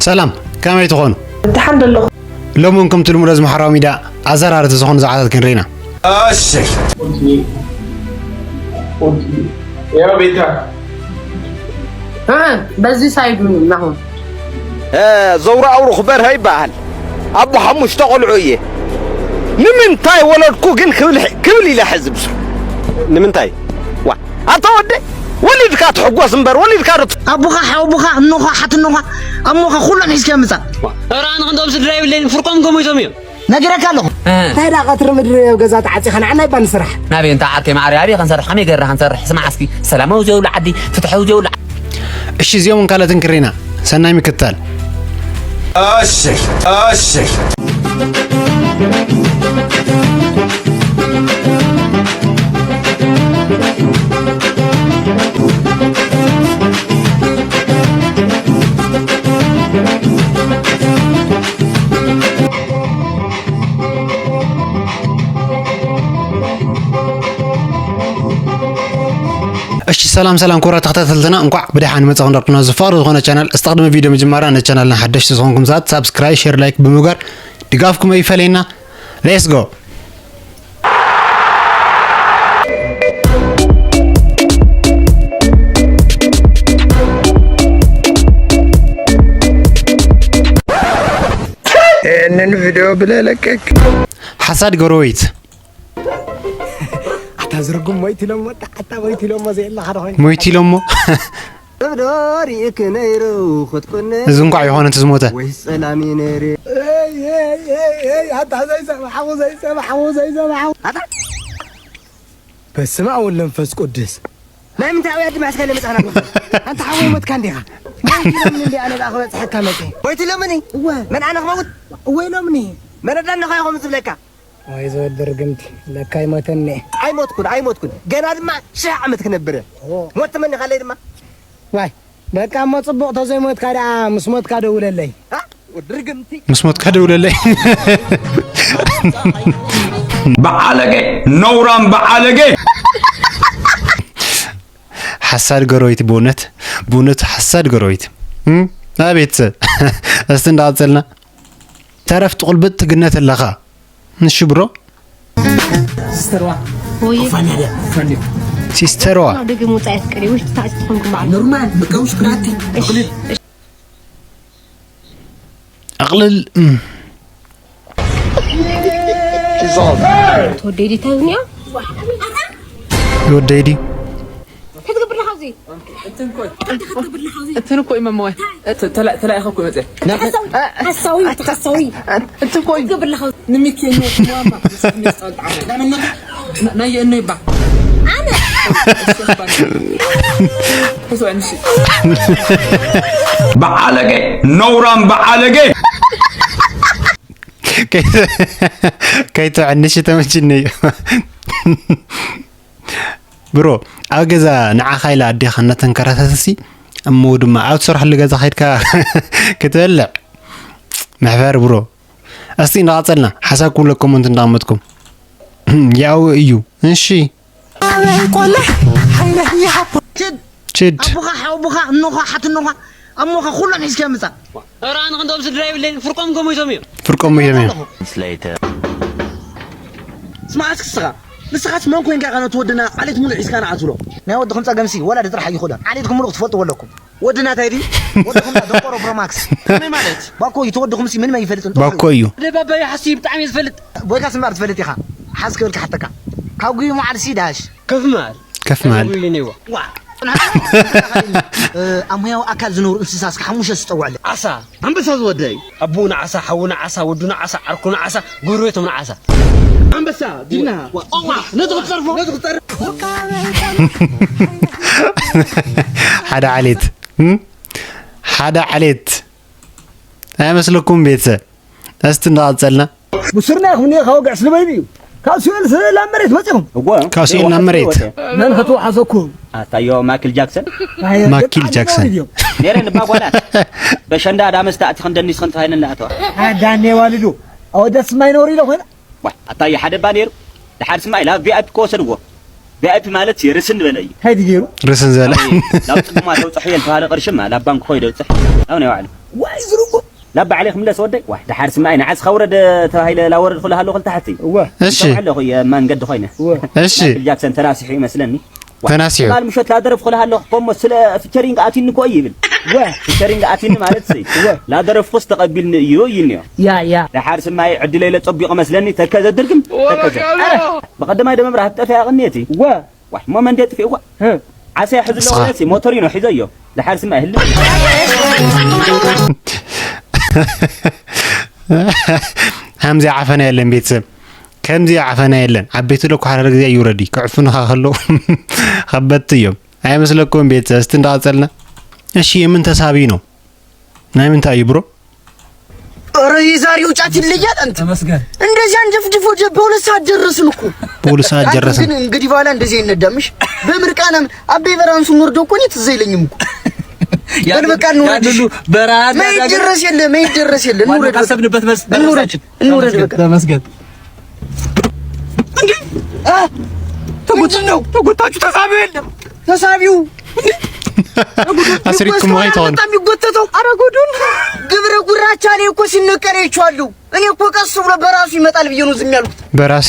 ሰላም፣ ከመይ ትኾኑ? ደሓን ደለኹ። ሎሚ እውን ከምቲ ልሙድ ኣብዚ ማሕበራዊ ሚድያ ኣዘራረብቲ ዝኾኑ ዛዕባታት ክንርኢ ኢና። እሺ። ያ ቤታ እ፣ በዚ ሳይዱ ናኹ ዘውራ ኣውሩኽ በርሀ ይበሃል። ኣቦ ሓሙሽተ ቆልዑ እየ። ንምንታይ ወለድኩ ግን ክብል ክብል ኢለ ሕዚ ብሱ ንምንታይ ዋ ኣታ ወደ ወሊድካ ትሕጎስ እምበር ወሊድካ ዶ ኣቦኻ ሓውቦኻ እኖኻ ሓትኖኻ ኣሞኻ ኩሎም ሒዝካ ምጻእ። ኧረ ኣነ ክንዶም ስድራ ይብለይን ፍርቆም ገሞይቶም እዮም። ነጊረካ ኣለኹ። እንታይ ደኣ ቀትሪ ምድሪ ኣብ ገዛ ተዓጺኻ ንዓና ይባ ንስራሕ። ናበይ እንተ ዓርከይ ማዕረ ኣበይ ክንሰርሕ ከመይ ገርና ክንሰርሕ ስማዕ እስኪ ሰላማዊ ዘይብሉ ዓዲ ፍትሐዊ ዘይብሉ እሺ፣ እዚኦምን ካልኦትን ክሪና ሰናይ ምክትታል። እሺ እሺ። እሺ፣ ሰላም ሰላም ክቡራት ተኸታተልትና፣ እንኳዕ ብደሓን መጻኹም። ዳርኩና ዝፋሩ ዝኾነ ቻናል፣ እስቲ ቅድሚ ቪድዮ ምጅማራ ነቲ ቻናልና ሓደሽቲ ዝኾንኩም ሰባት ሳብስክራይብ፣ ሼር፣ ላይክ ብምግባር ድጋፍኩም ኣይፈለየና። ሌትስ ጎ። ይህንን ቪዲዮ ብለለቀቅ ሓሳድ ጎረቤት ኣታ ዝርጉም ሞይት ኢሎሞ ኣታ ሞይት ኢሎሞ ዘየለ ሓደ ኮይኑ ሞይት ኢሎሞ እብዶ ሪእክ ነይሩ ክትኩነ እዚ እንኳዕ ይኾነ እቲ ዝሞተ ወይስ ጸላሚ ነይሩ ኣታ ዘይሰማሓው ዘይሰማሓው ዘይሰማሓው ኣታ በስመ ኣብ ወወልድ ወመንፈስ ቅዱስ ናይ ምንታይ ኣውያ ድማ እስከ ለምጻና ኣንተ ሓወይ ሞትካ እንዲኻ ምን እንዲ ኣነ ደኣ ክበጽሐካ መጽእ ሞይት ኢሎምኒ እወ መን ኣነ ክመውት እወ ኢሎምኒ መን ኣዳነኻ ኢኹም ዝብለካ ወይ ዝወዲ ርግምቲ ለካ ኣይሞተን እየ ኣይሞትኩን ኣይሞትኩን ገና ድማ ሽሕ ዓመት ክነብር እየ ሞት ተመኒኻለይ ድማ ዋይ በቃ እሞ ጽቡቕ ተዘይሞትካ ደኣ ምስ ሞትካ ደውለለይ ርግምቲ ምስ ሞትካ ደውለለይ በዓለገ ነውራም በዓለገ ሓሳድ ጎረቤት ብእውነት ብእውነት ሓሳድ ጎረቤት እም? ኣቤት ሰብ እስቲ እንዳቐጸልና ተረፍ ጥቁልብጥ ትግነት ኣለኻ ንሽ ብሮ ሲስተርዋ ወይ ፋንያ ድያ ፋንያ ሲስተርዋ ደገ ምውፃእ የፍቅድ ውሽጢ ታሕቲ ትኾንኩም በዓል ኖርማል በቃ ውሽ ክዳቲ እቕልል ኣቕልል እም። ተወደይ ዲታ እኒኣ ይወደይ ድዩ ክትገብር ለካ ኣብዚ እትን እኮ እዩ መመወ ተላኢኸ እኮ መፅአ ሓሳዊ ሓሳዊ ሓሳዊ እትን እኮ እዩ ክትገብር ለካ ንሚኪ ማማ ናይ የእኖ ይባ ኣነ በዓለገ ነውራም በዓለገ ከይትዕንሽ ተመችኒ እዩ ብሮ ኣብ ገዛ ንዓኻ ኢላ ኣዴኻ እናተንከራተተሲ እሞ ድማ ኣብ ትሰርሐሉ ገዛ ከይድካ ክትበልዕ መሕፈሪ ብሮ እስቲ እንዳቐፀልና ሓሳብ ክብለኩም እንት እንዳቐመጥኩም ያው እዩ እሺ ችድ ኣቦኻ ሓውቦኻ እኖኻ ሓትኖኻ ኣሞኻ ኩሎም ሒዝካ ምጻእ ኧረ ኣነ ክንዶም ስድራ ይብለይን ፍርቆም ገሞይቶም እዮም ፍርቆም እዮም ስማዕ እስኪ ንስኻ ንስኻስ መን ኮንካ ኢኻ ነቲ ወድና ዓሌት ሙሉእ ሒዝካ ንዓ ትብሎ ናይ ወድኹም ጸገምሲ ወላዲ ጥራሕ ኣይኾነን ዓሌትኩም ሙሉእ ክትፈልጥዎ ኣለኩም ወድና እንታይ ድዩ ወድኹም ደንቆሮ ፕሮማክስ ከመይ ማለት ባኮ እዩ ተወድኹምሲ ምንም ኣይፈልጥን ባኮ እዩ ደባባይ ሓሲ ብጣዕሚ ዝፈልጥ ቦይካ ስምባር ትፈልጥ ኢኻ ሓዝ ክብል ክሓተካ ካብ ጉዩ መዓልሲ ዳሽ ከፍ መዓል ከፍ መዓል ኢልኒዎ ኣብ ሙያዊ ኣካል ዝነብሩ እንስሳ እስከ ሓሙሽተ ዝፀውዐለ ዓሳ ኣንበሳ ዝወደይ ኣቡ ንዓሳ ሓዉ ንዓሳ ወዱ ንዓሳ ዓርኩ ንዓሳ ጎረቤቶም ንዓሳ ኣንበሳ ጅግና ነዚ ክትፀርፎ ነዚ ክትፀርፎ ሓደ ዓሌት እም? ሓደ ዓሌት ኣይመስለኩም ቤተሰብ እስቲ እንዳቐፀልና ብሱርና ይኹም ካብ ወግዕ ስለ በይኑ እዩ ካብ ሲኦል ስለ ናብ መሬት መፂኹም ካብ ሲኦል ናብ መሬት መን ክትወሓሰኩም ኣታዮ ማይክል ጃክሰን ማይክል ጃክሰን ነረን እባ ጓላት በሸንዳ ዳመስታ ኣቲ ክንደኒስ ክንተባይነን ኣተዋ ኣዳኔ ዋልዱ ኣወደስ ማይኖር ኢሎ ኮይና ኣታዮ ሓደ ባ ነይሩ ድሓር ስማ ኢላ ቪኣይፒ ከወሰድዎ ቪኣይፒ ማለት ርስን ዝበለ እዩ እንታይ ድገሩ ርስን ዝበለ ናብ ፅጉማ ተውፅሕ እየ ዝተባሃለ ቅርሽማ ናብ ባንክ ኮይደ ውፅሕ ናብ ናይ ባዕሉ ዋይ ዝርጉ ናብ ባዕለይ ክምለስ ወደይ። ዋይ ደሓር ስማይ ንዓስ ኸውረድ ተባሂለ ላወረድ ኩሉ ሃሎ ክልተ ሓቲ እወ እሺ። ኣለኹ የመንገዲ ኮይነ እወ እሺ። ማይክል ጃክሰን ተናሲሑ ይመስለኒ። ተናሲሑ። ትማል ምሸት ላደረፍኩ ለሃለኹ ኮሞ ስለ ፊቸሪንግ ኣቲኒ ኮ ይብል። ወ ፊቸሪንግ ኣቲኒ ማለት ሲ ወ ላደረፍኩስ ተቐቢልኒ እዩ ይንዮ። ያ ያ ደሓር ስማይ ዕድለይ ለጸቢቑ መስለኒ ተከዘ ድርግም ተከዘ። ኧረ፣ ብቐደማይ ደመ ብራህ ጠፊያ ቅኔቲ። ወ ዋይ ሞመንት የጥፊ እኳ። ህ ዓሰያ ሕዚ ንስኻ። ለወለሲ ሞተር ይኖ ሒዘዮ። ደሓር ስማይ ህል ከምዚ ዓፈና የለን ቤተሰብ። ከምዚ ዓፈና የለን። ዓበይቲ ዶ ኳሕረር ግዜ ይውረዲ። ክዕፍኑኻ ከለዉ ከበድቲ እዮም። ኣይመስለኩም ቤተሰብ? እስቲ እንዳቐጸልና። እሺ የምን ተሳቢ ነው? ናይ ምንታይ እዩ ብሮ? ኧረ የዛሬው ጫት ይለያል። አንተ ተመስገን። እንደዚህ አንጀፍድፎ ደ- በሁለት ሰዓት ደረስን እኮ። በሁለት ሰዓት ጫት ደረስን። ግን እንግዲህ በኋላ እንደዚህ አይነዳምሽ። በምርቃና ምን አቤ በራን ስንወርዶ እኮ እኔ ትዝ አይለኝም እኮ። ያ በል በቃ እንውረድ። ያን ሁሉ በረሃ መሄድ ያዳገ- ደረስ የለ መሄድ ደረስ የለ። ማነው እንውረድ በቃ። ካሰብንበት መልስ እንውረድ። ደረሳችሁ። እንውረድ ተመስገን፣ በቃ። ተመስገን። እንዴ? አ? ምንድን ነው? ተጎታችሁ ተሳቢው የለም። ተሳቢው አስሪት ክሞ አይተውን። በጣም የሚጎተተው። ኧረ ጉዱን። ግብረ ጉራቻ ላይ እኮ ሲነቀል አይቼዋለሁ። እኔ እኮ ቀስ ብሎ በራሱ ይመጣል ብዬ ነው ዝም ያልኩት። በራስ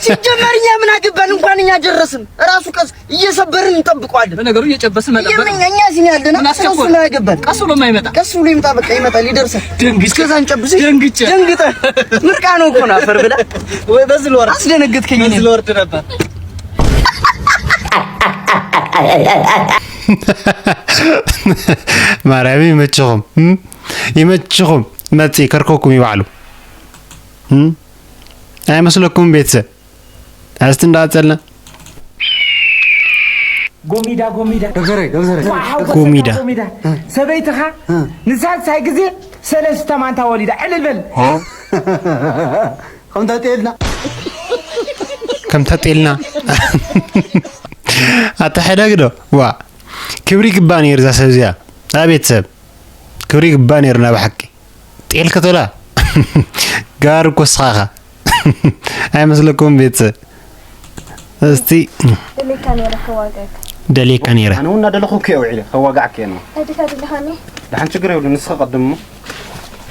ሲጀመር እኛ ምን አገባን? እንኳን እኛ ደረስን። ራሱ ቀስ እየሰበርን እንጠብቀዋለን። ለነገሩ እየጨበስን መጠበቅ። የምን እኛ እዚህ ያለና ምን አስቸኮለ? እሱ ነው ያገባን። ቀስ ብሎ የማይመጣ። ቀስ ብሎ ይምጣ፣ በቃ ይመጣል፣ ይደርሳል። ደንግጬ። እስከዛ እንጨብስሽ። ደንግጬ። ደንግጠ። ምርቃ ነው እኮ ነው፣ አፈር ብላ። ወይ በዚህ ልወርድ። አስደነገጥከኝ እኔ። በዚህ ልወርድ ነበር። ማርያም ይመችኹም፣ እም? ይመችኹም። መጽእ ከርከኩም ይባዕሉ፣ እም? ኣይመስለኩም ቤተሰብ? እስቲ እንዳጸልና። ጎሚዳ፣ ጎሚዳ። ደብተረይ፣ ደብተረይ። ዋ፣ ሓጎሰካ ጎሚዳ። ጎሚዳ። ሰበይትኻ እ። ንሳልሳይ ግዜ ሰለስተ ማንታ ወሊዳ። ዕልል በል። ከምታ ጤልና። ከምታ ጤልና። ኣታ ሕደግ ዶ? ዋ። ክብሪ ይግባእ ነይሩ እዛ ሰብ እዚኣ። ኣቤት ሰብ። ክብሪ ይግባእ ነይሩ ናብ ሓቂ። ጤል ከተላ። ጋር እኮ ስኻ ኢኻ። ኣይመስለኩም ቤተሰብ? እስቲ ደሊካ ነይረ ከዋጋእካ። ደሊካ ነይረ። ኣነ እውን እናደለኹ እኮ እየ ውዒለ፣ ከዋጋዕካ እየ ነው። ኣድካ ድልኻኒ? ደሓን ችግር የብሉን፣ ንስኻ ቀድም እሞ።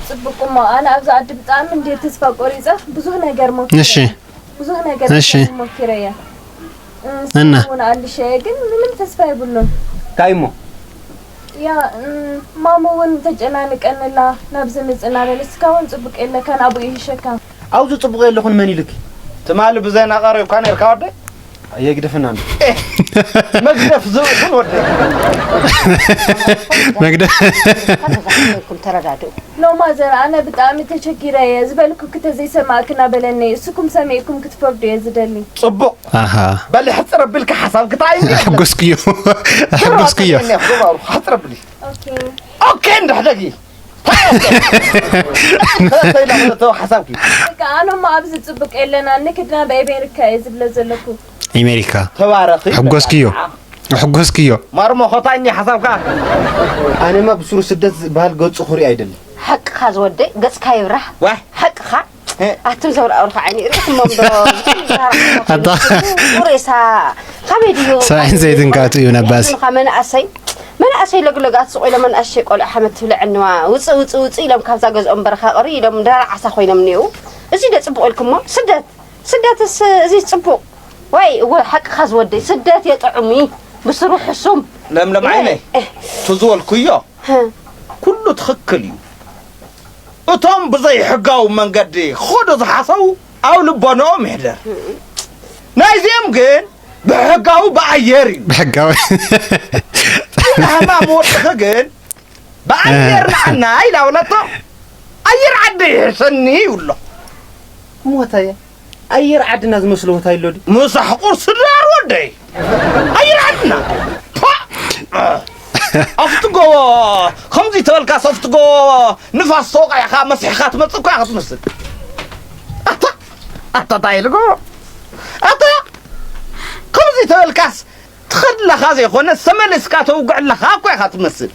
ጽቡቅ እሞ፣ ኣነ ኣብዚ ዓዲ ብጣዕሚ እንድየ ተስፋ ቆሪጸ፣ ብዙሕ ነገር ሞኪረ። እሺ። ብዙሕ ነገር እሺ። ሞኪረ እየ። እ፣ እና? እውን ኣልሸ እየ፣ ግን ምንም ተስፋ የብሉን። እንታይ እሞ? ያ፣ እ፣ ማሙ እውን ተጨናንቀንላ፣ ናብዚ ምጽና በለ፣ እስካ እውን ጽቡቅ የለካን፣ ኣብኡ ይህሸካ። ኣብዚ ጽቡቕ የለኹን መን ኢልኪ? ትማሊ ብዜና ቀሪብካ ነርካ ወደይ? ኣየግደፈና እንዶ። ኤህ! መግደፍ ዝብእኹን ወደይ። መግደፍ። ተረዳድኡ። ኖ ማዘር፣ ኣነ ብጣዕሚ ተቸጊረ እየ። ዝበልኩኪ ተዘይሰማዕክና በለኒ። እስኩም ሰሚዕኩም ክትፈርዱ እየ ዝደሊ። ጽቡቕ። ኣሃ። በሊ ሕጽር ኣቢልካ ሓሳብኪ እንታይ እዩ? ኣሕጎስክዮ። ኣሕጎስክዮ። ግባሩ፣ ሕጽር ኣቢሊ። ኦኬ። ኦኬ፣ እንድሕደጊ። ተወ ሓሳብኪ። በቃ፣ ኣነ እሞ ኣብዚ ጽቡቅ የለና፣ ንክድ ናብ ኣሜሪካ እየ ዝብለ ዘለኩ። ኣሜሪካ። ተባረኺ። ኣሕጎስክዮ። ኣሕጎስክዮ። ማርሞ፣ ኾታኝ ሓሳብካ። ኣነማ ብሱሩ ስደት ዝበሃል ገጹ ክርኢ ኣይደልን። ሓቅኻ ዝወደይ፣ ገጽካ ይብራህ። ዋይ። ሓቅኻ። እ። ኣቱም ዘውራእሩኻ ዓይኒ ርኢኹሞም ዶ? ኣታ። ሬሳ። ካበይ ድዩ? ሰብዓይን ዘይትን ካቱ እዩ ነባሲ። ኻ መናእሰይ፣ መናእሰይ ለግለጋት ስቕ ኢሎም መናእሰይ ቆልዑ ሓመድ ትብልዐንዋ። ውጽእ፣ ውጽእ፣ ውጽእ ኢሎም ካብዛ ገዝኦም በረኻ ቅሪ ኢሎም ደራር ዓሳ ኮይኖም እኒአው። እዚ ዶ ጽቡቕ ኢልኩሞ? ስደት፣ ስደትስ እዚ ጽቡቕ። ወይ፣ እወ፣ ሓቅኻ ዝወደይ፣ ስደት የጥዕም እዩ። ብስሩ ሕሱም። ለምለም ዓይነይ፣ እ። እቲ ዝበልኩዮ፣ ህ። ኩሉ ትኽክል እዩ። እቶም ብዘይሕጋዊ መንገዲ ክኸዱ ዝሓሰቡ ኣብ ልቦንኦም ይሕደር። ናይዚኦም ግን ብሕጋዊ ብኣየር እዩ። ብሕጋዊ። ናህማ መወጥኺ ግን ብኣየር ንዓና ኢላ በለቶ። ኣየር ዓዲ ይሕሸኒ ይብሎ። ሞተየ። ኣየር ዓድና ዝመስሎ ቦታ ይሎ ድዩ? ምሳሕ ቁርሲ ድራር ወደይ። ኣየር ዓድና። ፓ! ኣብቲ ጎቦ፣ ከምዚ ተበልካስ ኣብቲ ጎቦ ንፋስ ተወቒዕካ መሲሕካ ትመጽእ እኮ ኢኻ ትመስል። ኣታ፣ ኣታ፣ እንታይ ኢሉ ጎቦ? ኣታ፣ ከምዚ ተበልካስ ትኸድ ኣለኻ ዘይኮነስ ተመሊስካ ተውግዕ ኣለኻ እኮ ኢኻ ትመስል።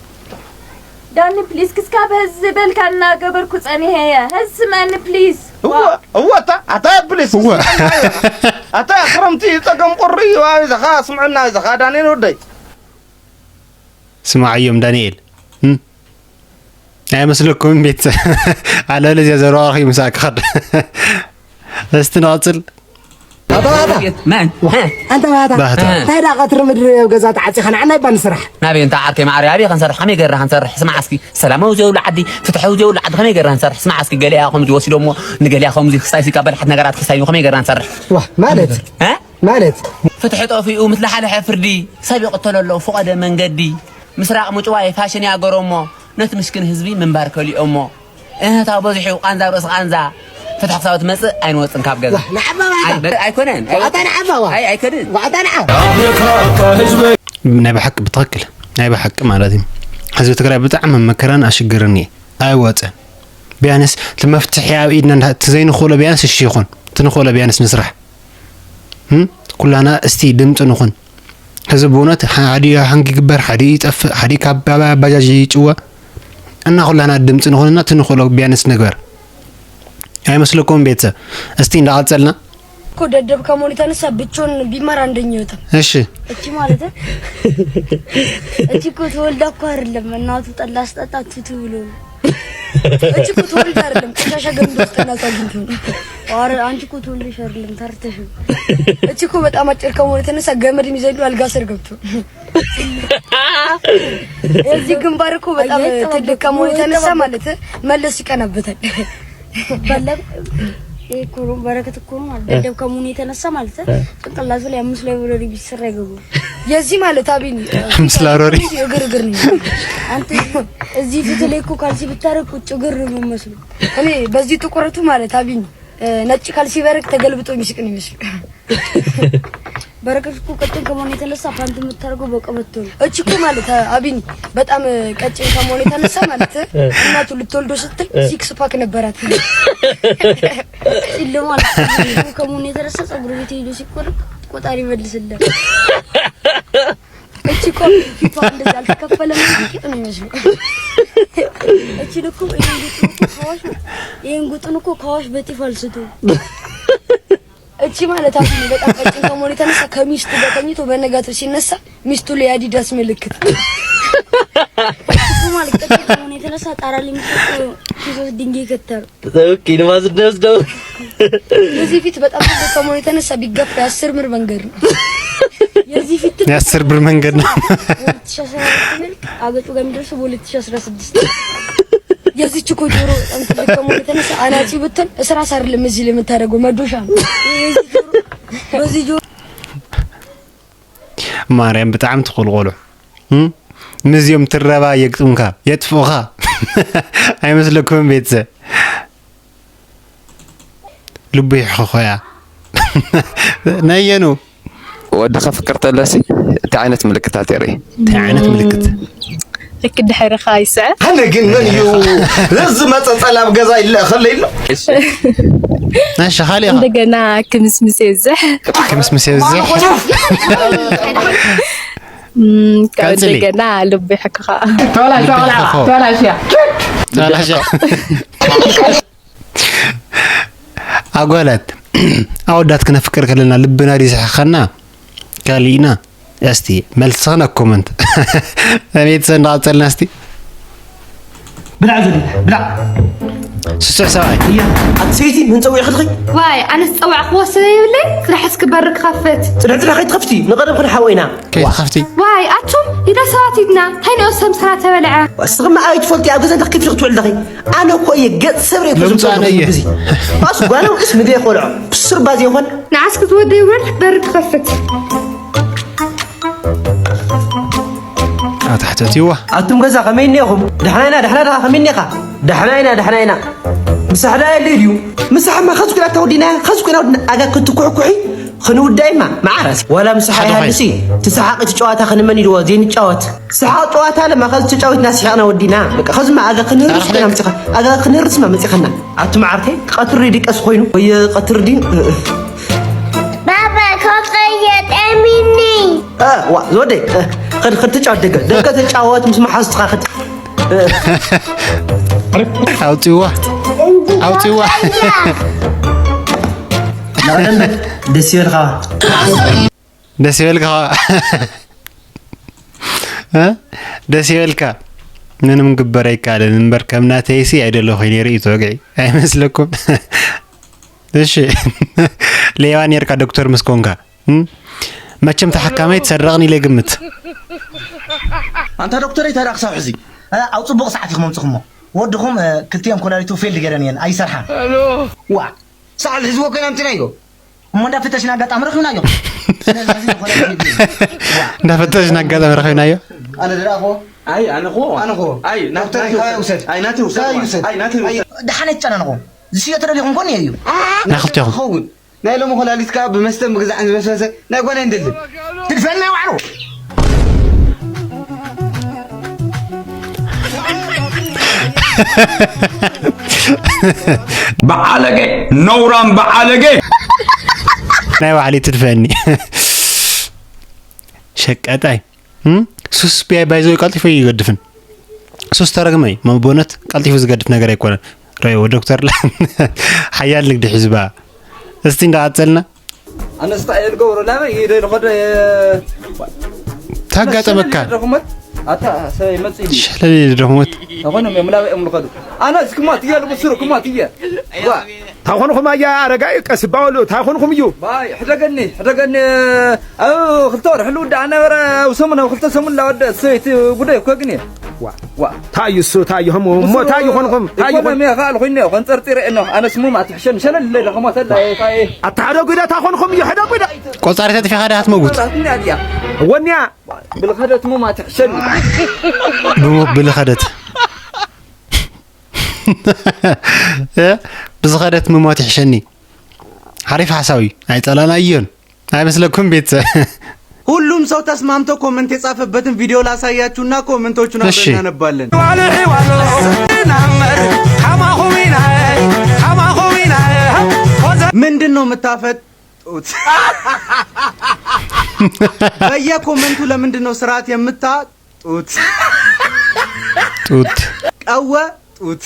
ዳኒ ፕሊስ፣ ክስካብ ሀዚ ዝበልካ እናገበርኩ ጸኒሐ እየ። ሀዚ ስምዐኒ ፕሊስ። እወ፣ እወ፣ እታ፣ ኣታ ፕሊስ። እወ። ኣታ ክረምቲ ጸገም ቁሪ እዩ፣ ኣበይ ዘኻ ስምዐና ዘኻ ዳንኤል ወደይ። ስማዓዮም ዳንኤል። እም? ኣይመስለኩምን ቤተሰብ? ኣለለ እዚኣ ዘረባ ረኺቡ ምሳእ ክኸድ። እስቲ ንቐጽል። ኣታ ባታ መን ኣንተ ባታ ባህታ እንታይ ዳ ቀትሪ ምድሪ ኣብ ገዛ ተዓፂኻ ንዓና ይባል ስራሕ ናበይ እንተ ዓርከይ ማዕረ ኣበይ ክንሰርሕ ከመይ ገርና ክንሰርሕ ስማዕ እስኪ ሰላማዊ ዘይብሉ ዓዲ ፍትሐዊ ዘይብሉ ዓዲ ከመይ ገርና ክንሰርሕ ስማዕ እስኪ ገሊኣ ከምዚ ወሲዶሞ ንገሊኣ ከምዚ ክሳይ ሲካ በልሓት ነገራት ክሳይ ከመይ ገርና ክንሰርሕ ዋ ማለት እ ማለት ፍትሒ ጠፊኡ ምስ ለሓለሐ ፍርዲ ሰብ ይቕተሎ ኣሎ ፍቐደ መንገዲ ምስራቕ ምጭዋይ ፋሽን ያገሮሞ ነቲ ምስኪን ህዝቢ ምንባር ከሊኦሞ እህታ በዚሑ ቃንዛ ርእሲ ቃንዛ ፍትሒ ክሳብ ትመጽእ ኣይንወጽን ካብ ገዛ ንዓባ ባታ ኣይ- በ- ኣይኮነን ዋዕታ ንዓባ ዋ ኣይ ኣይከድን ዋዕታ ንዓ ናይ ብሓቂ ብትኽክል ናይ ብሓቂ ማለት እዩ። ህዝቢ ትግራይ ብጣዕሚ መከራን ኣሽግርን እየ ኣይወፀን። ቢያንስ እቲ መፍትሒ ኣብ ኢድና እንዳ- እቲ ዘይንኽእሎ ቢያንስ እሺ ይኹን እቲ ንኽእሎ ቢያንስ ንስራሕ። እም? ኩላና እስቲ ድምፂ ንኹን። ህዝቢ ብእውነት ሓደ ሓንጊ ይግበር፣ ሓደ ይጠፍእ፣ ሓደ ካብ ባባ- ባጃጅ ይጭወ እና ኩላና ድምፂ ንኹንና እቲ ንኽእሎ ቢያንስ ንግበር። ኣይመስለኩም ቤተሰብ? እስቲ እንዳቐፀልና እኮ ደደብ ከመሆኑ የተነሳ ብቻውን ቢማር አንደኛ ይወጣል። እሺ እቺ ማለት እቺ እኮ ተወልዳ እኮ አይደለም እናቱ ጠላ ስጠጣ ቱቱ ብሎ ነው። እቺ እኮ ተወልዳ አይደለም ቆሻሻ ገንዳ ውስጥ እናቱ አግኝቶ ነው። ኧረ አንቺ እኮ ተወልደሽ አይደለም ተርተሽ ነው። እቺ እኮ በጣም አጭር ከመሆኑ የተነሳ ገመድ የሚዘሉ አልጋ ስር ገብቶ እዚህ ግንባር እኮ በጣም ትልቅ ከመሆኑ የተነሳ ማለት መለስ ይቀናበታል። በለም ይሄ እኮ ነው በረከት እኮ ነው ማለት ደደብ ከመሆኑ የተነሳ ማለት ጭንቅላቱ ላይ አምስት ላይ ብሎ ቢሰራ ይገቡ የዚህ ማለት አቢኒ ምስላሮሪ ግርግር ነው። አንተ እዚህ ፊት ላይ እኮ ካልሲ ብታረግ ቁጭ ግር ነው የሚመስሉ። እኔ በዚህ ጥቁረቱ ማለት አቢኒ ነጭ ካልሲ ቢያረግ ተገልብጦ የሚስቅ ነው የሚመስሉ። በረከት እኮ ቀጭን ከመሆኑ የተነሳ ፓንት የምታደርገው በቀበቶ ነው። እች እኮ ማለት አቢኒ በጣም ቀጭን ከመሆኑ የተነሳ ማለት እናቱ ልትወልዶ ስትል ሲክስ ፓክ ነበራት። ሲል ማለት ከመሆኑ የተነሳ ጸጉር ቤት ሄዶ ሲቆረጥ ቆጣሪ ይመልስለት። እቺ እኮ ፊቷ እንደዚህ አልተከፈለም እንጂ ቂጥ ነው የሚመስለው። እቺ እኮ ይሄን ጉጥን እኮ ከዋሽ ይሄን ጉጥን እኮ ከዋሽ በጢፍ አልስቶ እቺ ማለት አሁን በጣም ቀጭን ከመሆኑ የተነሳ ከሚስቱ ጋር ተኝቶ በነጋታው ሲነሳ ሚስቱ ላይ አዲዳስ ምልክት። እሱ ማለት ቀጭን ከመሆኑ የተነሳ ጣራ ላይ የሚሰጡ ኪሶስ ድንጋይ ከተሩ። ኦኬ ንማዝ ደስ ደው የዚህ ፊት በጣም ትልቅ ከመሆኑ የተነሳ ቢገፋ የአስር ብር መንገድ ነው። የዚህ ፊት ትልቅ የአስር ብር መንገድ ነው። ሁለት ሺህ አስራ አራት መልክ አገጩ ጋር የሚደርሰው በሁለት ሺህ አስራ ስድስት የዚች እኮ ጆሮ በጣም ትልቅ ከመሆኑ የተነሳ አናጺ ብትል እስራስ አይደለም እዚህ ላይ የምታደርገው መዶሻ ነው። ይሄ የዚህ ጆሮ በዚህ ጆሮ ማርያም ብጣዕሚ ትኹል ቆልዑ እም? ምስዚኦም ትረባ የግጥምካ የጥፍኡኻ። ኣይመስለኩምን ቤተሰብ? ልቡ ይሕኾያ። ነየኑ ወዲ ከፍቅር ተለሲ እንታይ ዓይነት ምልክታት የርኢ? እንታይ ዓይነት ምልክት? ልክ ድሕርኻ ይስዕር። ኣነ ግን መን እዩ ነዚ መፀፀል ኣብ ገዛ ይለእኸለ ኢሎ ናሻ ካሊኻ እንደገና ክምስምስ የብዝሕ። ክምስምስ የብዝሕ እም፣ ካብ ቀጽሊ። እንደገና ልቡ ይሕክኻ። ተላሻ ኣጓላት ኣወዳት ክነፍቅር ከለና ልብና ዲስሕኸና ካሊእና እስቲ መልስኽን ኣብ ኮመንት ቤተሰብ እንዳቐፀልና እስቲ ብላዕ ዘዲ ብላዕ ስሱዕ ሰብኣይ እያ ኣቲ ሰይቲ ምን ፀዊዕኺ ትኽይ ዋይ ኣነስ ፀዋዕ ክወስደ ይብለይ ስራሕስ ክበር ክኸፍት ፅድሕ ፅድሕ ከይትኸፍቲ ንቐደም ክንሓወ ኢና ከይትኸፍቲ ዋይ ኣቱም ኢደ ሰባት ኢድና እንታይ ንኦ ሰምስራ ተበልዐ እስኽማ ኣይ ትፈልጢ ኣብ ገዛ እንታይ ክትፍልኺ ትውዕል ኣለኺ ኣነ እኮ እየ ገፅ ሰብረ ሎምፃ ኣነ እየ። እዚ ባስ ጓና ውዕስ ምግቢ ይኮልዖ ብስር ባዝ ይኾን ንዓስ ክትወደ ይብረድ በር ክኸፍት ኣታሕተትዋ ኣቱም ገዛ ከመይ እኒኹም ደሕና ኢና ደሕና ደኻ ከመይ እኒኻ ደሕና ኢና ደሕና ኢና ምሳሕ ደኣ የለ ድዩ ምሳሕማ ኸዚ ኩና ተወዲና ኸዚ ኩና ወዲና ኣጋ ክትኩሕኩሒ ክንውዳይማ መዓረስ ዋላ ምሳሕ ኣይሃልሲ ትሰሓቂ ትጨዋታ ክንመን ኢልዎ ዘይንጫወት ሰሓቕ ጨዋታ ለማ ኸዚ ተጫዊትና ስሒቕና ወዲና በቃ ኸዚ መኣገ ክንርስ ኮይና መፂኻ ኣጋ ክንርስ ማ መፂኻና ኣቲ መዓርተይ ቀትሪ ድቀስ ኮይኑ ወይ ቀትሪ ድዩ ባባ ከቀየ ጠሚኒ ዋ ዝወደይ ኸድ ኸድ ተጫወት ደገ ደገ ተጫወት ምስ መሓዝትኻ ኸድ ኣውፅዋ ኣውፅዋ ደስ ይበልኻ ደስ ይበልካ እ? ደስ ይበልካ ምንም ግበር ኣይከኣልን እምበር ከም ናተይሲ ኣይደለኹ ነይሩ እዩ ተወግዒ ኣይመስለኩም? እሺ ሌባ ኔርካ ዶክተር ምስ ኮንካ እም? መቸም ተሓካማይ ትሰረቕኒ ኢለ ግምት። ኣንታ ዶክተር እንታይ ደኣ ክሳብ ሕዚ ኣብ ፅቡቕ ሰዓት ኢኹም ኣምፅኹሞ። ወድኹም ክልቲኦም ኮላሊቱ ፌልድ ገይረን እየን ኣይሰርሓን። ዋ ሰዓል ህዝቦ ኮይና ኣምፅናዮ እሞ እንዳፈተሽና ኣጋጣሚ ረኺብናዮ። ስለዚ ሕዚ ንኾነ ዋ እንዳፈተሽና ኣጋጣሚ ረኺብናዮ። ኣነ ዝረኣኹዎ ኣይ ኣነ ኹ ኣነ ኹ ኣይ ናት ዶክተር ናት ይኸዋ ይውሰድ ይውሰድ። ኣይ ናት ይውሰድ ይኸዋ ይውሰድ። ኣይ ናት ይውሰድ ዳሓን ኣይጨናንኹ ዝሽየጥ ተደሊኹም ኮን እዩ ናኽልቲኹም ኸውን ናይ ሎሚ ኮላሊት ከዓ ብመስተን ብግዛዕን ዝበስበሰ ናይ ጓና ይንደሊ። ትድፈን ናይ ዋዕሮ በዓለገ ነውራም በዓለገ ናይ ባዕለይ ትድፈኒ ሸቀጣይ እም? ሱስ ቢያይ ባይዘው ቀልጢፉ ይገድፍን ሱስ ተረግመይ መቦነት ቀልጢፉ ዝገድፍ ነገር ኣይኮነን። ረዮ ዶክተር ላ ሓያል ንግዲ ሒዝባ እስቲ እንዳቀጸልና ኣነስ እንታይ እየ ዝገብሮ ናበይ ኢደ ዝኸዶ ታጋጠመካ ደኹመት ኣታ ሰብ ይመጽእ ኢሉ ሸለል ድኹመት ተኾኖም እዮም ናበይ እዮም ዝኸዱ ኣነ እስክማ ትየ ልብስሩ ክማ ትየ ዋ ታኾንኹም ኣያ ኣረጋይ ቀስ ባበሉ ታኾንኹም እዩ ባይ ሕደገኒ ሕደገኒ ኣብ ክልተ ወርሒ ልውዳእ ነበረ ኣብ ሰሙን ኣብ ክልተ ሰሙን ላወደ ሰይቲ ጉዳይ እኮ ግን እየ ዋ ዋ ታዩ እሱ ታዩ ህሙ እሞ ታዩ ኾንኹም ታዩ ኾን ኢኮኖሚ ኻል ኮይነ ኾን ጸርጢረ እኖ ኣነስ ሙም ኣትሕሸን ሸለል ለደ ኸማተ ላየታይ ኣታሓደጉ ኢለ ታኾንኹም እዩ ሕደጉ ኢለ ቆጻሪታ ጥፊኻ ዳሃት መጉት ራትኒ ኣድያ ወንያ ብልኸደት ሙም ኣትሕሸን ብሞት ብልኸደት እ? ብዝኸደት ምሞት ይሕሸኒ ሓሪፍ ሓሳዊ ኣይጸላና እዮን ኣይመስለኩም ቤተሰብ ሁሉም ሰው ተስማምቶ ኮመንት የጻፈበትን ቪዲዮ ላሳያችሁና ኮመንቶቹን እሺ። አብረን እናነባለን። ምንድን ነው የምታፈጡት? በየኮመንቱ ለምንድን ነው ስርዓት የምታጡት? ጡት ቀወ ጡት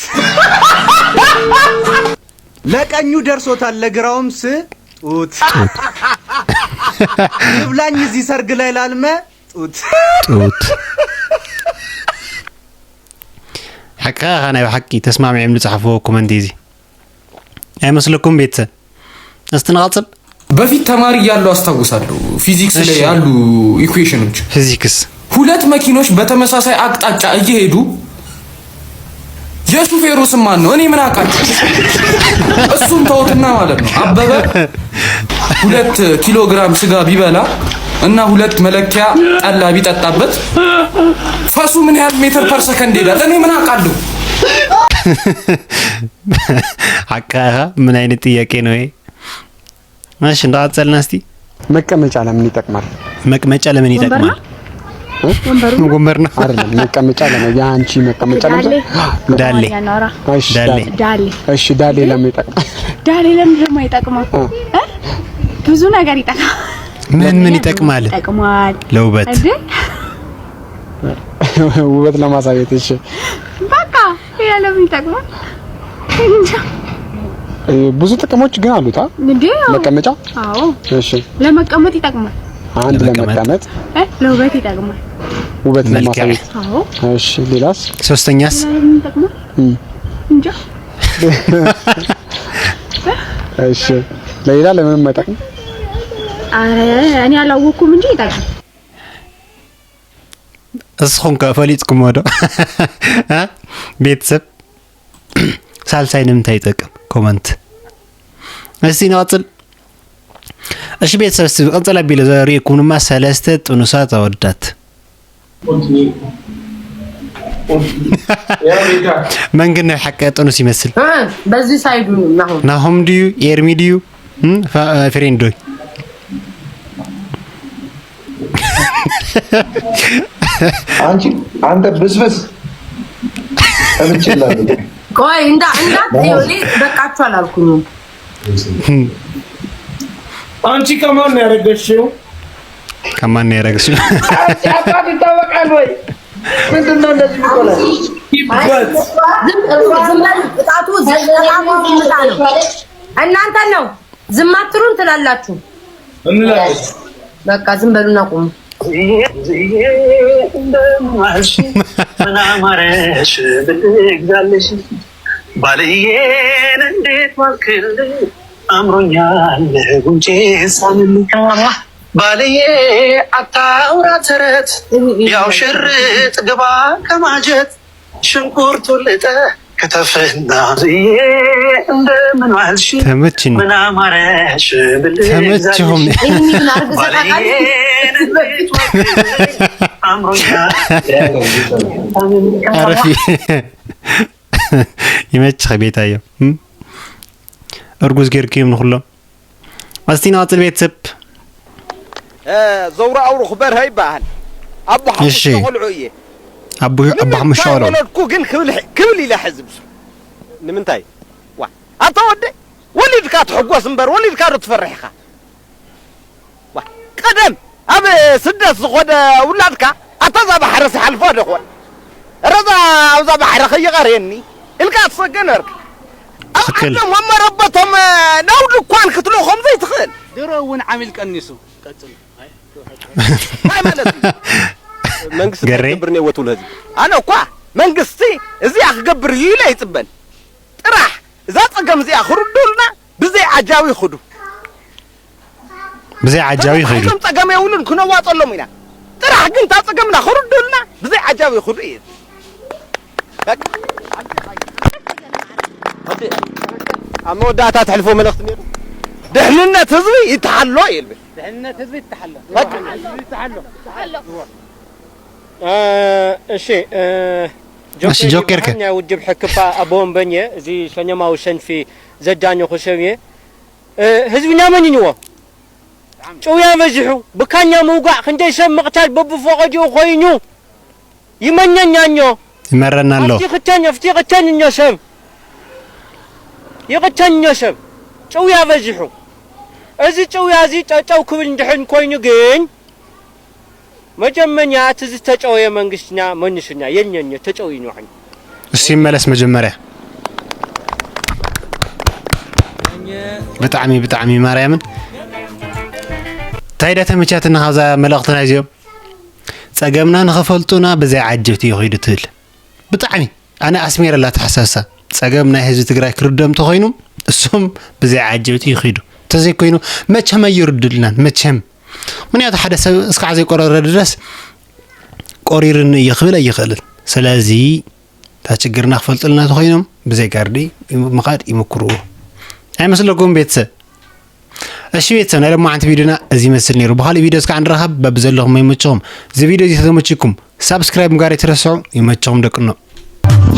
ለቀኙ ደርሶታል ለግራውም ስጡት። ይብላኝ እዚህ ሰርግ ላይ ላልመ ጡት ጡት ሓቅኻ ኢኻ ናይ ብሓቂ ተስማሚዖም ዝፀሓፍዎ ኮመንት እዚ ኣይመስለኩም ቤተሰብ እስቲ ንቐፅል በፊት ተማሪ እያለሁ አስታውሳለሁ ፊዚክስ ላይ እሺ። ያሉ ኢኩዌሽኖች ፊዚክስ ሁለት መኪኖች በተመሳሳይ አቅጣጫ እየሄዱ የሹፌሩ ስም ማን ነው? እኔ ምን አውቃለሁ? እሱን ተውትና ማለት ነው አበበ ሁለት ኪሎ ግራም ስጋ ቢበላ እና ሁለት መለኪያ ጠላ ቢጠጣበት ፈሱ ምን ያህል ሜትር ፐር ሰከንድ ይሄዳል? እኔ ምን አውቃለሁ? ሓቅኻ ምን ዓይነት ጥያቄ ነው ይሄ እሺ እንዳቐፀልና እስቲ መቀመጫ ለምን ይጠቅማል? መቅመጫ ለምን ይጠቅማል ወንበሩ ወንበር ነው አይደለም መቀመጫ ለምን የአንቺ መቀመጫ ለምን ዳሌ ዳሌ ያናወራ እሺ ዳሌ ዳሌ እሺ ዳሌ ለምን ይጠቅማል? ዳሌ ለምን ደግሞ ይጠቅማል እ? ብዙ ነገር ይጠቅማል ምን ምን ይጠቅማል ይጠቅማል ለውበት እንዴ ውበት ለማሳየት እሺ በቃ ይሄ ለምን ይጠቅማል እንጃ ብዙ ጥቅሞች ግን አሉት አ እንዴ መቀመጫ አዎ እሺ ለመቀመጥ ይጠቅማል አንድ ለመቀመጥ። ለመቀመጥ እ? ለውበት ይጠቅማል ውበት መልክ ለማሳየት አዎ እሺ ሌላስ ሶስተኛስ ለምን ይጠቅማል እም። እንጃ እሺ ለሌላ ለምንም አይጠቅም አረ እኔ አላወኩም እንጂ ይጠቅማል እስኹም ከ ፈሊጥኩሞ ዶ እ? ቤተሰብ ሳልሳይ ንምንታይ ይጠቅም ኮመንት እስቲ ንቐፅል እሺ ቤተሰብ እስቲ ብቐፀል ኣቢለ ዘሪእኩም ድማ ሰለስተ ጥኑሳት ኣወዳት መን ግን ናይ ሓቂ ጥኑስ ይመስል በዚህ ሳይዱ ናሁም ናሆም ድዩ ኤርሚ ድዩ እም፣ ፋ- ፍሬንድ ዶይ አንቺ አንተ ብስብስ እምችላለሁ ቆይ እንዳ እንዳት እኔ በቃችሁ አላልኩኝም አንቺ ከማን ነው ያረገሽው? ከማን ነው ያረግሽው? አባት ይታወቃል ወይ? ምንድን ነው እንደዚህ የሚቆላል? ዝም ዝም በል። ቅጣቱ ዘ- ቅጣቱ ዝምታ ነው። እናንተን ነው ዝም አትሉም ትላላችሁ። እንላለን። በቃ ዝም በሉና ቁሙ። ዝዬ ዝዬ እንደምን ዋልሽ? ምን አማረሽ? ብልግዛልሽ ባልዬን እንዴት ዋልክልኝ? አምሮኛል ጉንጬ ሳምልኝ። ባልዬ አታውራ ተረት፣ ያው ሽርጥ ግባ ከማጀት፣ ሽንኩርቱ ልጠ ከተፍና። ዝዬ እንደምን ዋልሽ? ተመችኝ። ምን አማረሽ? ብልግዛልሽ ተመችሁም። ባልዬን እንዴት ዋልክልኝ? አምሮኛል። አረፊ። ይመችኸ ቤታዮ። እም? እርጉዝ ጌርክዮም ንኹሎም። እስቲ ንቐጽል ቤተሰብ። እ፣ ዘውራ ኣውሩኽ በርሀ ይበሃል። ኣቦ እሺ። ሓሙሽተ ቆልዑ እየ። ኣቦ፣ ኣቦ ንምንታይ ሓሙሽተ ቆልዑ። ወለድኩ ግን ክብል፣ ክብል ኢለ ሕዝብ። ንምንታይ? ዋ፣ ኣታ ወደ፣ ወሊድካ ትሕጎስ እምበር፣ ወሊድካ ዶ ትፈርሕ ኢኻ? ዋ፣ ቀደም ኣብ ስደት ዝኾነ ውላድካ፣ ኣታ እዛ ባሕሪ ሲሓልፎ ዶ ኾን? ረዛ ኣብዛ ባሕሪ ከይቐርየኒ ኢልካ ትሰገ ነበርካ። ኣብ ትኽክል። ዓዶም ወመረበቶም ናብ ድኳን ክትልእኾም ዘይትኽእል። ድሮ እውን ዓሚል ቀኒሱ። ቀጽሉ። እንታይ ማለት እዩ? መንግስቲ ገሬ? እንታይ ክገብር እኒአዎ ትብሎ ህዝቢ? ኣነ እኳ መንግስቲ እዚኣ ክገብር እዩ ኢለ ይጽበን። ጥራሕ እዛ ጸገም እዚኣ ክርዱልና ብዘይ ዓጃዊ ይኽዱ። ብዘይ ዓጃዊ ይኽዱ። ተባሂሎም ጸገም የብሉን፣ ክነዋጸሎም ኢና። ጥራሕ ግን እታ ጸገምና ክርዱልና ብዘይ ዓጃዊ ይኽዱ እዩ። በቃ። ሕጂ ኣብ መወዳእታ ትሕልፎ መልእኽቲ ነይሩ? ድሕንነት ህዝቢ ይተሓሎ ይብል። ድሕንነት ህዝቢ ይተሓሎ። በቃ። ህዝቢ ይተሓሎ። እ፣ እሺ፣ እ፣ እሺ፣ ጆኬር ጆኬር ከ? ይበሃል፣ ናይ ውድብ ሕክፋ ኣቦ ወንበኝ እየ። እዚ ሸነማዊ ሸንፊ ዘጃኘኹ ሰብ እየ። እ፣ ህዝብና መኒንዎ። ጭውያ በዚሑ፣ ብካኛ ምውጋዕ፣ ክንደይ ሰብ ምቕታል በብፈቐዲኡ ኮይኑ። ይመኘኛኞ። ይመረና ኣሎ። ኣብቲ ክቸኝ፣ ኣብቲ ይቕቸኝ እኞ ሰብ። ይቕቸኝ እኞ ሰብ። ጭውያ በዚሑ። እዚ ጭውያ እዚ ጨጨው ክብል እንድሕን ኮይኑ ግን፣ መጀመኛ እቲ ዝተጨወየ መንግስትና መንሱና የኛኛ ተጨውዩ ንዋሕን። እሱ ይመለስ መጀመርያ። ብጣዕሚ፣ ብጣዕሚ ማርያምን። እንታይ ዳ ተመቻትና ካብዛ መልእኽትና እዚኦም? ጸገምና ንኸፈልጡና ብዘይ ዓጀብቲ ይኸይዱ ትብል። ብጣዕሚ። ኣነ ኣስሚረላ ተሓሳሳ። ጸገም ናይ ህዝቢ ትግራይ ክርደም ተኾይኑ፣ እሶም ብዘይ ዓጀብቲ ይኸይዱ። እንተዘይኮይኑ፣ መቸም ኣይርድልናን፣ መቸም። ምኽንያቱ ሓደ ሰብ እስካዕ ዘይቆረረ ድረስ ቆሪርኒ እየ ክብል ኣይኽእልን። ስለዚ፣ እታ ችግርና ክፈልጡልና ተኾይኖም፣ ብዘይ ጋርዲ ምኻድ ይምክርዎ። ኣይመስለኩም ቤተሰብ? እሺ ቤተሰብ፣ ናይ ሎማዓንቲ ቪዲዮና እዚ ይመስል ነይሩ። ብኻሊእ ቪዲዮ እስካዕ ንራኸብ፣ በብዘለኹም ይመችኹም። እዚ ቪዲዮ እዚ ተተመችኩም፣ ሳብስክራይብ ምግባር ኣይትረስዑ። ይመችኹም ደቅኖ።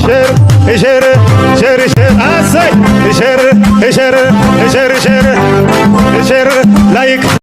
ሸር፣ ሸር፣ ሸር፣ ሸር፣ ኣሰይ! ሸር፣ ሸር፣ ሸር፣ ሸር፣ ሸር፣ ላይክ፣